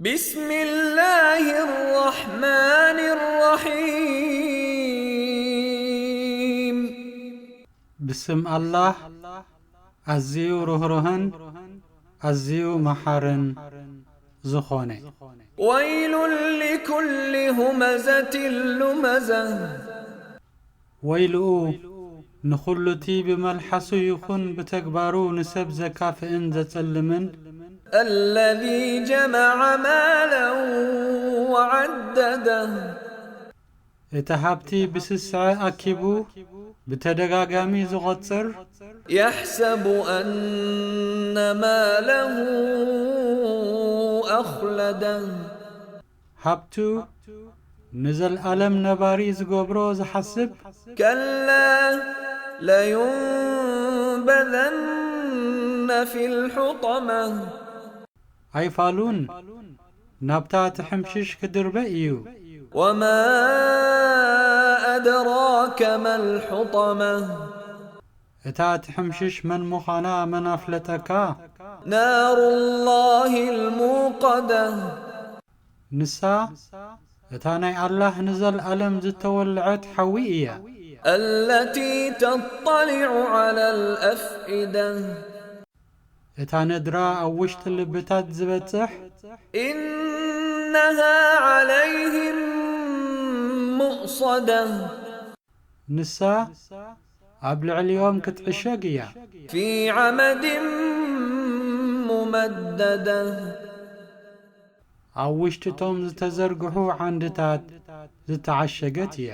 بسم الله الرحمن الرحيم. ብስም ኣላህ፣ ኣዝዩ ርህሩህን ኣዝዩ መሓርን ዝኾነ። ويل لكل همزة لمزة ወይልኡ ንኹሉ እቲ ብመልሓሱ ይኹን ብተግባሩ ንሰብ ዘካፍእን ዘጸልምን፣ الذي جمع مالا وعدده እቲ ሃብቲ ብስስዐ ኣኪቡ ብተደጋጋሚ ዝቖጽር፣ يحسب أن ماله أخلده ሃብቱ ንዘልኣለም ነባሪ ዝገብሮ ዝሓስብ፣ كلا لينبذن في الحطمة ኣይፋሉን ናብታ ትሕምሽሽ ክድርበ እዩ። وما أدراك ما الحطمة እታ ትሕምሽሽ መን ምዃና መን ኣፍለጠካ? نار الله الموقدة ንሳ እታ ናይ ኣላህ ንዘልኣለም ዝተወልዐት ሓዊ እያ። التي تطلع على الأفئدة እታ ነድራ ኣብ ውሽጢ ልብታት ዝበጽሕ፣ إنها عليهم مؤصدة ንሳ ኣብ ልዕሊኦም ክትዕሸግ እያ። في عمد ممددة ኣብ ውሽጢ እቶም ዝተዘርግሑ ዓንድታት ዝተዓሸገት እያ።